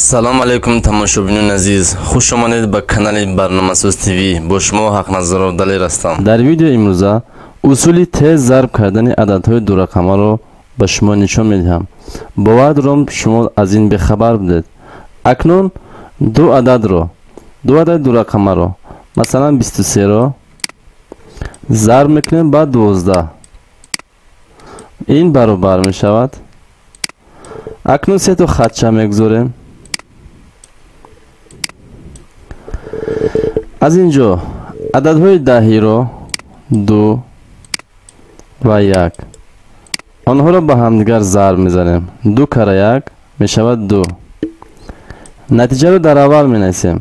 Салом алейкум, тамошобинони азиз, хуш омадед ба канали Барномасоз ТВ. Бо шумо Ҳақназаров Далер ҳастам. Дар видеои имрӯза усули тез зарб кардани ададҳои дурақамаро ба шумо нишон медиҳам. Бовар дорам, шумо аз ин бехабар будед. Акнун ду ададро, ду адади дурақамаро, масалан 23-ро зарб мекунем ба 12. Ин баробар мешавад. Акнун се то хатча мегузорем. Аз ин ҷо ададҳои даҳиро 2 ва 1, онҳоро ба ҳамдигар зарб мезанем. 2 кара 1 мешавад 2. Натиҷаро дар аввал менависем.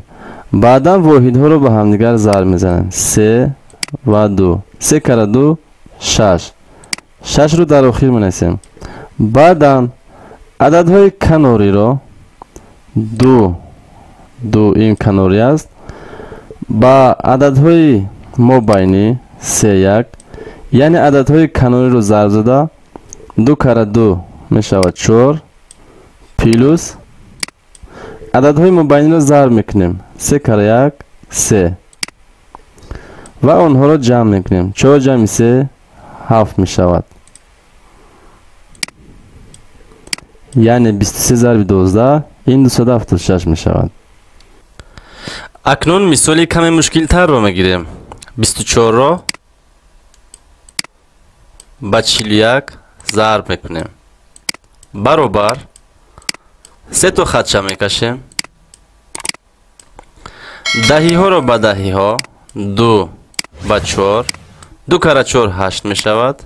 Баъдан воҳидҳоро ба ҳамдигар зарб мезанем. 3 ва 2. 3 кара 2 6. 6-ро дар охир менависем. Баъдан ададҳои канориро 2, 2 ин канорӣ аст, ба ададҳои мобайнӣ 3 1, яъне ададҳои канориро зарб зада 2 кара 2 мешавад 4, плюс ададҳои мобайниро зарб мекунем 3 кара 1 3 ва онҳоро ҷамъ мекунем. 4 ҷамъи 3 7 мешавад. Яъне 23 зарби 12 ин 276 мешавад. Акнун мисоли каме мушкилтарро мегирем. 24-ро ба 41 зарб мекунем. Баробар се то хатча мекашем. Даҳиҳоро ба даҳиҳо 2 ба 4, 2 кара 4 8 мешавад.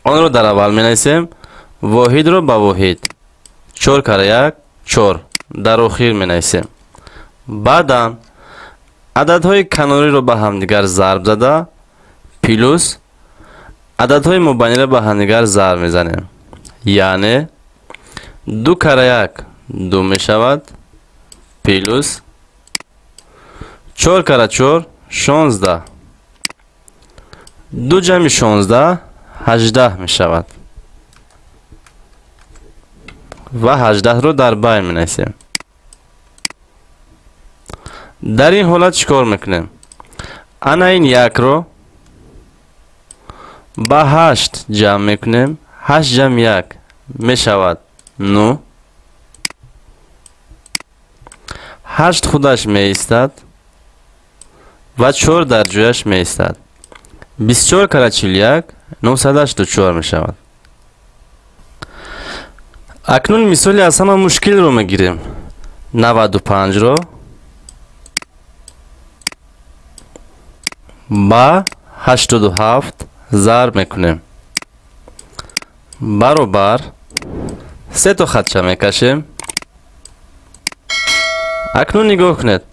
Онро дар аввал менависем. Воҳидро ба воҳид 4 кара 1 4 дар охир менависем. Баъдан ададҳои канориро ба ҳамдигар зарб зада плюс ададҳои мобайниро ба ҳамдигар зарб мезанем. Яъне 2 кара 1 2 мешавад, плюс 4 кара 4 16. 2 ҷамъи 16 18 мешавад ва 18-ро дар байн менависем. Дар ин ҳолат чӣ кор мекунем? Ана ин 1-ро ба 8 ҷамъ мекунем. 8 ҷамъ 1 мешавад 9. 8 худаш меистад ва 4 дар ҷояш меистад. 24 кара 41 984 мешавад. Акнун мисоли аз ҳама мушкилро мегирем. 95-ро ба 87 зарб мекунем. Баробар се то хатча мекашем. Акнун нигоҳ кунед.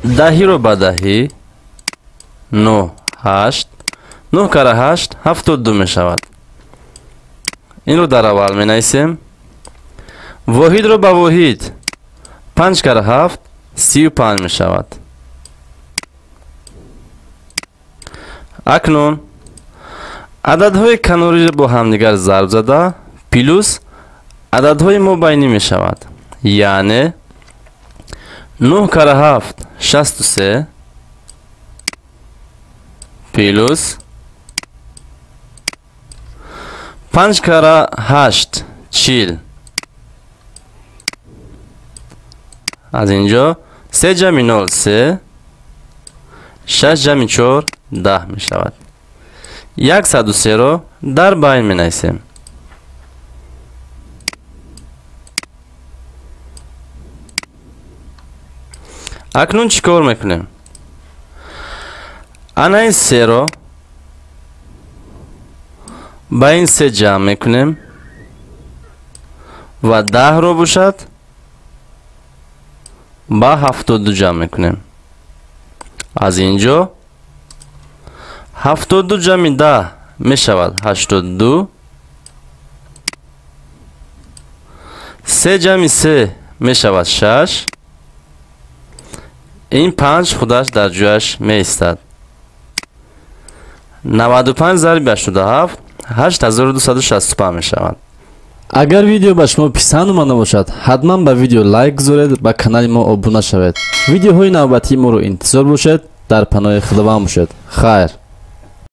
Даҳиро ба даҳӣ 9 8, 9 кара 8 72 мешавад. Инро дар аввал менависем. Воҳидро ба воҳид 5 кара 7 35 мешавад. Акнун ададҳои канориро бо ҳамдигар зарб зада плюс ададҳои мобайнӣ мешавад. Яъне 9 кара 7 63 плюс 5 кара 8 40. Аз ин ҷо 3 ҷамъи 0 3, 6 ҷамъи 4 10 мешавад. 103-ро дар байн менависем. Акнун чӣ кор мекунем? Ана ин 3-ро ба ин 3 ҷамъ мекунем ва 10-ро бошад ба 72 ҷамъ мекунем. Аз ин ҷо 72 ҷамъи 10 мешавад 82. 3 ҷамъи 3 мешавад 6. Ин 5 худаш дар ҷояш меистад. 95 зарби 87 8265 мешавад. Агар видео ба шумо писанд омада бошад, ҳатман ба видео лайк гузоред, ба канали мо обуна шавед. Видеоҳои навбатии моро интизор бошед. Дар паноҳи Худованд бошед. Хайр.